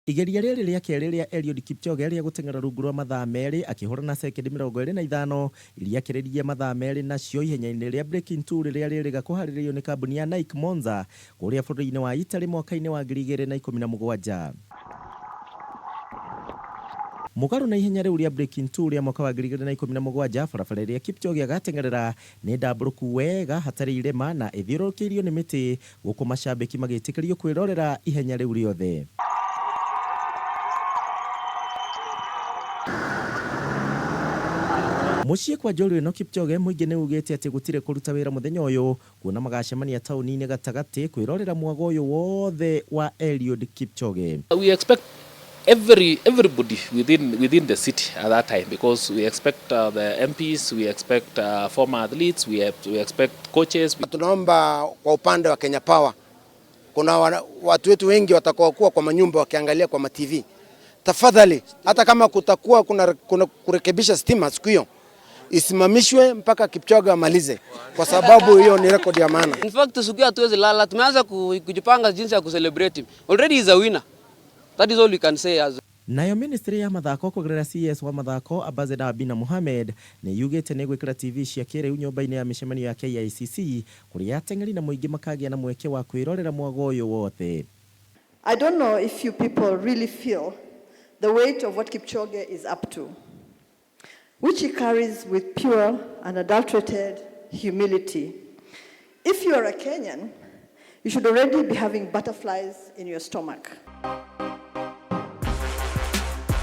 Igeria rĩrĩ rĩa kerĩ rĩa Eliud Kipchoge rĩa gũteng'era rungu rwa mathaa 2 akĩhũrana sekendi 25 iria akĩrĩrie mathaa 2 nacio ihenya-inĩ rĩa Breaking Two rĩrĩa rĩrĩga kũharĩrĩrio nĩ kambuni ya Nike Monza kũrĩa bũrũri-inĩ wa Italy mwaka-inĩ wa 2017. Mũgarũ na ihenya rĩu rĩa Breaking Two rĩa mwaka wa 2017, barabara ĩrĩa Kipchoge agateng'erera nĩ ndambũrũku wega hatarĩ irĩma na ĩthiũrũrũkĩirio nĩ mĩtĩ gũkũ macambĩki magĩtĩkĩrio kwĩrorera ihenya rĩu rĩothe. Mũciĩ kwa njorua ĩno Kipchoge, mũingĩ nĩ ugĩte atĩ gũtirĩ kũruta wĩra mũthenya ũyũ kuona magacemania taũni-inĩ gatagatĩ kwĩrorera mwago ũyũ wothe wa Eliud Kipchoge. We expect everybody within the city at that time because we expect the MPs, we expect former athletes, we expect coaches. Tunaomba kwa upande wa Kenya Power, kuna watu wetu wengi watakuwa kwa manyumba wakiangalia kwa ma-TV. Tafadhali, hata kama kutakuwa kuna kurekebisha stima siku hiyo isimamishwe mpaka Kipchoge amalize, kwa sababu hiyo ni rekodi ya maana. In fact, siku hatuwezi lala, tumeanza kujipanga jinsi ya kucelebrate him. Already he's a winner. That is all we can say as Nayo ministry ya mathako kũgerera CS wa mathako Ambassador Amina Mohamed nĩ yugĩte nĩ gwĩkĩra TV cia kĩrĩu nyũmba-inĩ ya mĩcemanio ya KICC kũrĩa ateng'eri na mũingĩ makagĩa na mweke wa kwĩrorera mwago ũyũ wothe. I don't know if you people really feel the weight of what Kipchoge is up to, which he carries with pure, unadulterated humility. If you are a Kenyan, you should already be having butterflies in your stomach.